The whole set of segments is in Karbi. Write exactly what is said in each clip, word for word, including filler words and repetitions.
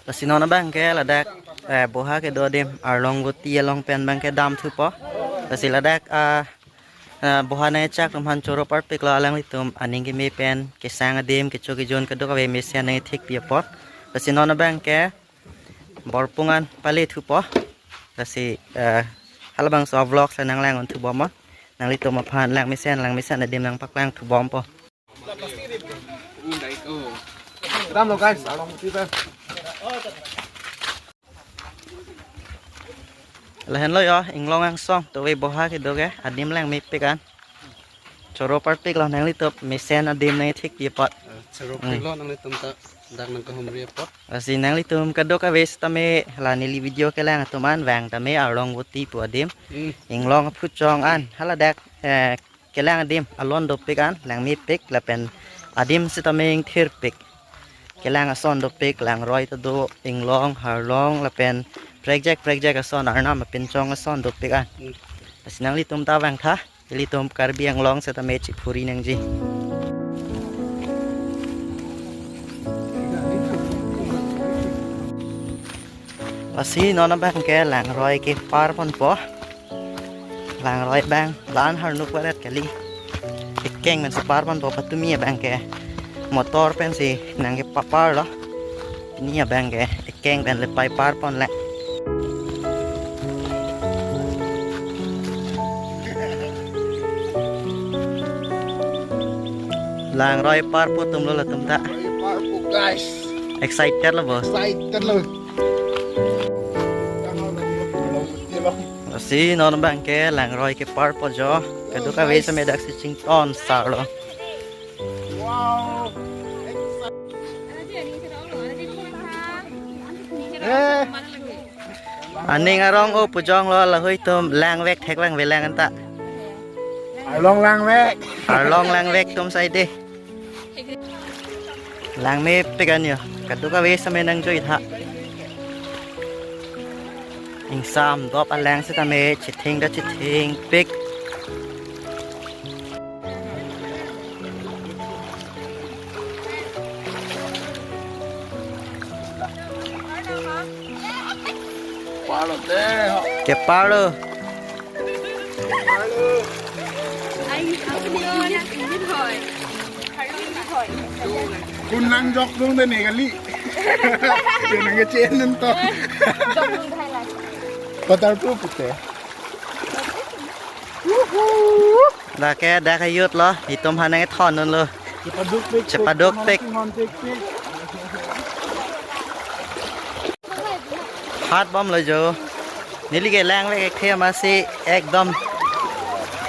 Lasi non abang ke ladak, eh, boha kedo adim Arlong Voti along pen abang ke damthupo. Lasi ladak, ah, ah, boha nangchak atum aphan choro parpiklo, alanglitum aning keme pen kesang adim kecho kejun kadokave mesen nangthekpi apot. Lasi non abang ke borpung an palethupo. Lasi, eh, halabangso vlog si nanglang-un thubom. Nanglitum aphan lang mesen, lang mesen adim nangpaklangthubompo. Kedamlo guys, Arlong Voti pen. Lahenlo yo, inglong angsong, tove boha kedo ke, adim langmepik an. Choro parpiklo, nanglitum mesen adim nangthekpi apot. Choro parpiklo, nanglitum ta dak nangkahumri apot. Lasi nanglitum kadokave sitame la neli video kelang atum an vang tame Arlong Voti pu adim. Hmm. Inglong aphuchong an, haladak, eh, kelang adim alon dopik an, langmepik lapen adim sitame ingthirpik. Kelang ason dopik, langroi ta do, inglong, harlong lapen prekjak prekjak ason, arnam apinchong ason dopik an. Hmm. Lasi nanglitum ta vangtha, ilitum Karbi Anglong sitame chiphuri nangji. Lasi non abang ke langroi kepar ponpo. Langroi abang la-an harnuk varet kali. Ekeng pensi par ponpo, patumi abang ke motor pensi nangkepaparlo. Pini abang ke ekeng pen le pai par ponlang. Langroi parpo atumlo latum ta. Parpo guys. Excited lo bos. Excited lo. Lasi non abang ke langroi keparpo jo. Kadokave sitame daksi chington sarlo. Wow. Eh. Aning arong o pujonglo, lahei atum langvek thek lang velang anta. Arlong langvek. Arlong langvek atum saide. Langmepik an yo. Kadokave sitame nangjoitha. Ingsam dop alang sitame chithing ta chithingpik. Parlo te ho. Keparlo. Kun nangjok dung de ne kali. Nangkechen nangto. Patar pu pute. Dak ke dak ayut lo, itum aphan nangkethondunlo. Chepadukpik. Chepadukpik. Phat bomlo jo. Neli ke langvek ekthe amatsi ekdom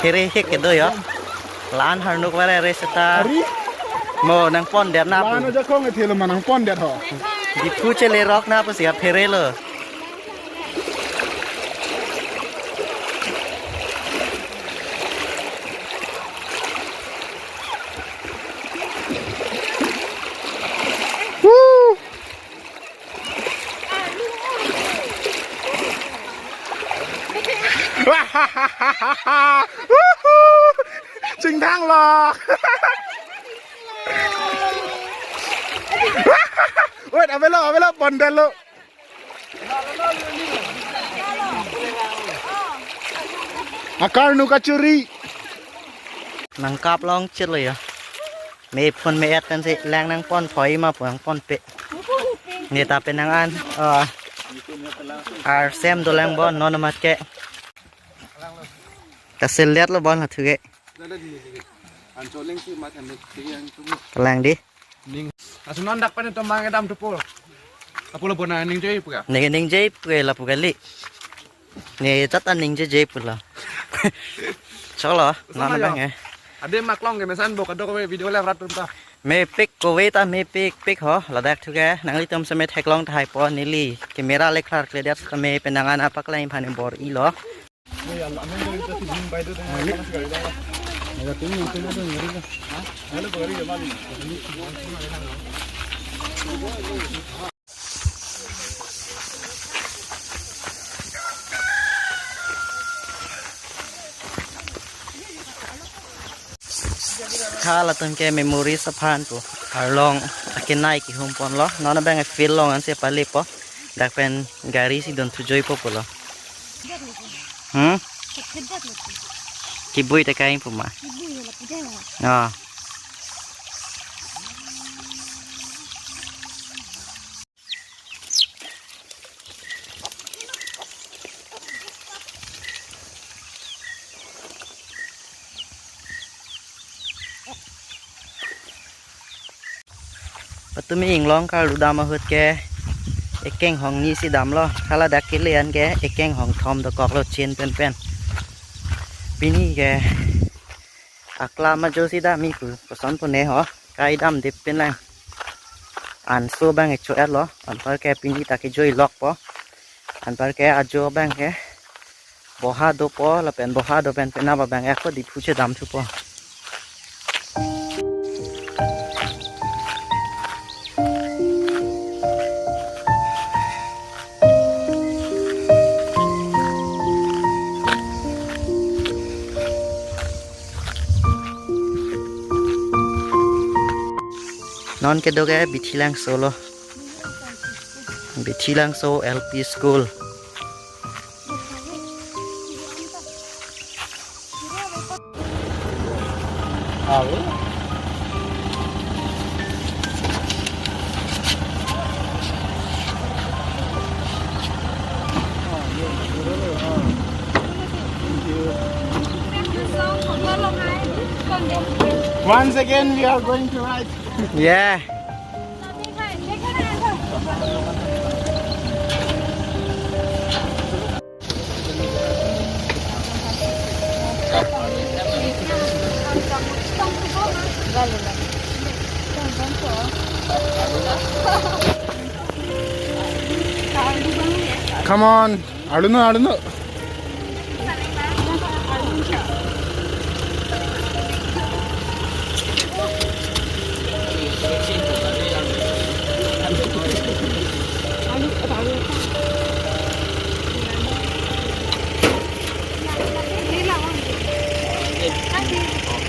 phere hek kedo yo. La-an harnuk vare re seta. Ari? Mo nangpondet na pu. La-an ajakong ethelo ma nangpondet ho. Diphu chelerok na pusi apherelo. Woo! Chingthang lo. Wait, avelo, avelo, pondelo. Akarnu kachuri. Nangkap longchitlo ya. Me phone me-et pensi lang nangponphoi ma pu nangponpe. Ne ta penang an, ah, arsem dolang bon non amat ke. Kaselet lo bon la thuke. Palang di. Ning. Laso non dak pen tomang kedam tupo. Apulo bona ningje puka. Ning, ningje puke lapu kali. Ne tata ningje je pulo. Cholo, non abang eh. Ade maklong ke mesan bo kadokave video le rat tum ta. Mepik kove ta mepikpik ho, ladak thuke. Nanglitum sitame theklong tahai po neli. Camera le klar kle det sitame penang an apaklangji aphan bor-ilo. Halatum ke memories aphan pu. Arlong akenai kehum ponlo. Non abang field along ansi palepo. Dak pen gari si dunthu joipo pulo. Hmm? Kibui ta kaing puma. Ah. Patumi inglong karlu dam ahut ke ekeng hong ni si damlo, hala dak kele an ke ekeng hong thom dokoklo chin pen pen. Pini ke aklam ajo si dam-i pu koson pu ne ho, kai damde pinlang. Anso abang echo-etlo, anpar ke pini ta kejoi lokpo. Anpar ke ajo abang ke boha dopo, lapen boha do pen penap abang ke ako Diphu chedam thupo. Non kedo ke Bithilangso lo. Bithilangso L P School. Once again, we are going to ride. Yeah. Come on, arluno, arluno.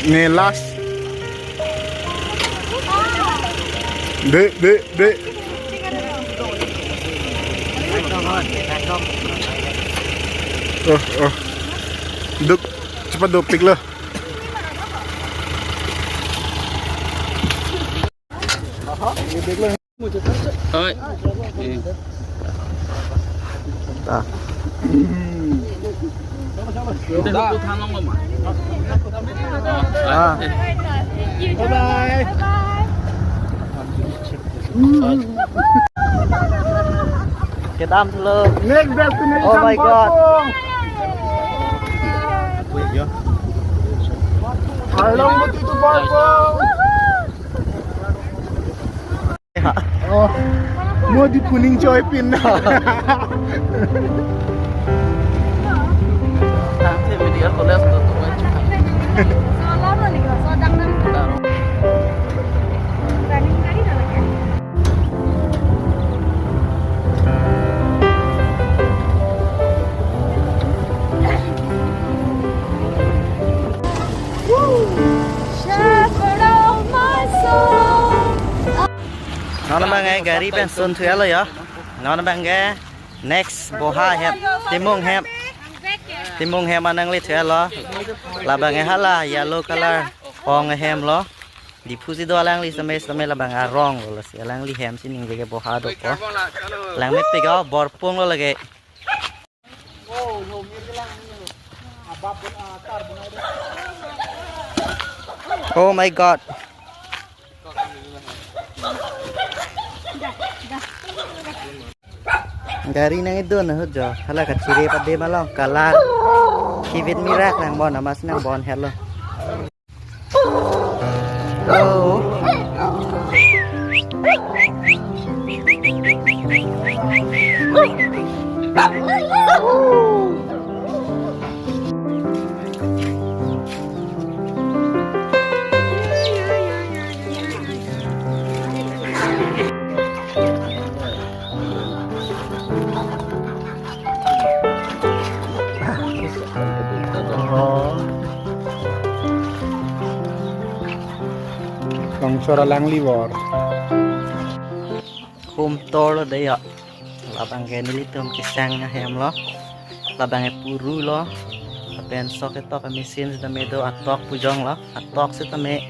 Ne last. De, de, de. Oh, oh. Duk, cepat dupik lo. Oi. Eh. Ah. Udah, udah, thanong lo, Ma. Ah. Bye-bye. Kedam dulu. Next destination, oh my God. Borpung. Along betul itu Borpung. Oh, mo Diphu ning choi pin na. Non abang ke gari pen sun thulo ya. Non abang ke next boha hem, Timung hem. Timung hem anang le thulo. Labang ke hala yellow color hong hem lo. Diphu si do alangli same same labang arong lo, lasi alangli hem si ningje ke boha dopo. Lang mepik o, Borpung lo lake. Oh my God. Gari nangdun ahut jo. Hala kachiri pade malong kalar. Kivit mirak nang bon, amas nang bon helo. Chora langli bor. Home tour lo dei ya. Labang ke nelitum kesang ahem lo. Labang ke puru lo. Lapen sok ketok machine sitame do, atok pu jong lo. Atok sitame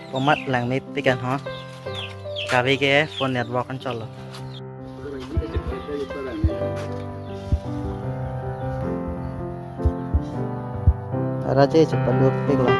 komat langmepik an ho. Kave ke phone network an cholo. Raja chepaluk pik lo.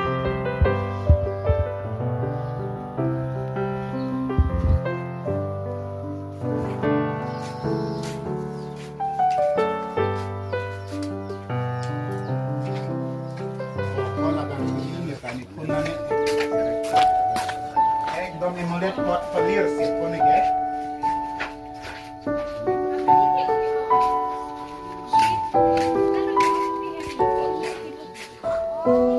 Ekdom emulet pot pelir sih pun ya.